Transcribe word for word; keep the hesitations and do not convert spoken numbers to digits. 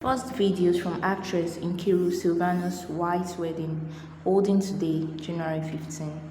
First videos from actress Nkiru Sylvanus White's wedding, holding today, January fifteen.